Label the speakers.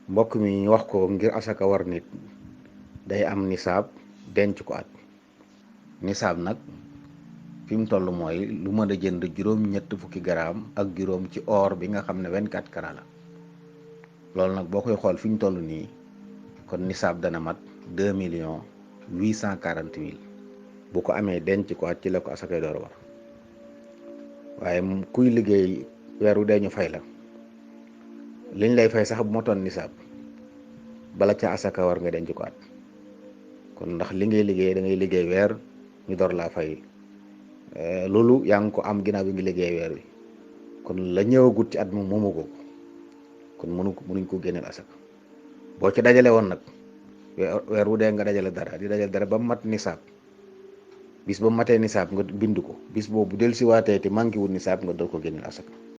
Speaker 1: mbokk mi ñu wax ko ngir asaka war nit day am nisaab denc ko at. nisaab nag fi mu toll mooy lu mën a jënd juróom-ñett fukki garaam ak juróom ci or bi nga xam ne 24 carats la. loolu nag boo koy xool fi ñu toll nii kon nisaab dana mat 2,840,000 bu ko amee denc ko at ci la ko asakay door war. waaye kuy liggéey weer wu dee ñu fay la liñ lay fay sax bu motoon nisaab bala ca asaka war nga denc ko at. kon ndax li ngay liggéey da ngay liggéey weer ñu door laa fay loolu yaa ngi ko am ginnaaw bi ngi liggéey weer wi kon la ñëwagut ci at moom moomu ko kon mënuñ ko génneel asaka. boo ci dajale woon nag weer wu dee nga dajale dara di dajale dara ba mat nisaab bis ba matee nisaab nga bind ko bis boobu del si waatee te manqué wut nisaab nga door ko génneel asaka.